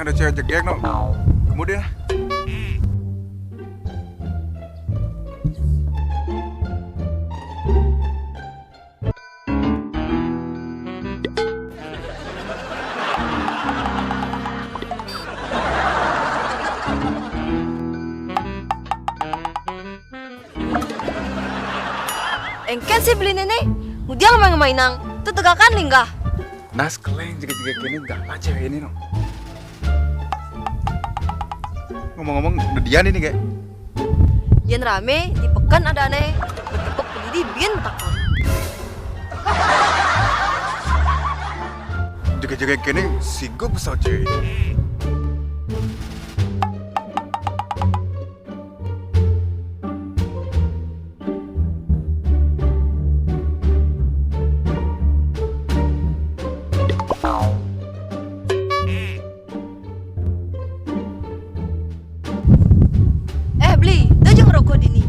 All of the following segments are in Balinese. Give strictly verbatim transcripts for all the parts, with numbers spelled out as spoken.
Ada cewek jegek no. Kemudian Engken si beli nene, ngudiang main-mainang, tu tegakan linggah. Nas keleng jegek-jegek ini galak cewek ini no. Ngomong-ngomong, udah dian ini kayak. Yang rame di pekan ada aneh, bertepuk pelidi bian metakon. Jegek-jegek ini sigup saja. Eh beli, tu jeng rokok dini.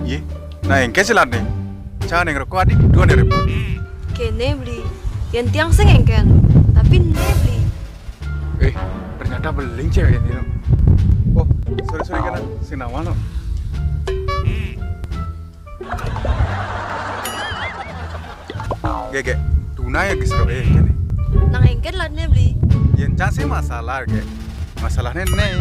Ye, nah engke silat nih. Jangan yang rokok adik dua nih repot. Kene beli, yang tiang sing engken, tapi ne beli. Eh, ternyata beling cewek ini no. Oh, sorry sorry karena sing nawal no. Gege, tuna ya guys eh kene. Nang engken latne beli. Yang cang sih masalah gege. Masalahnya nih.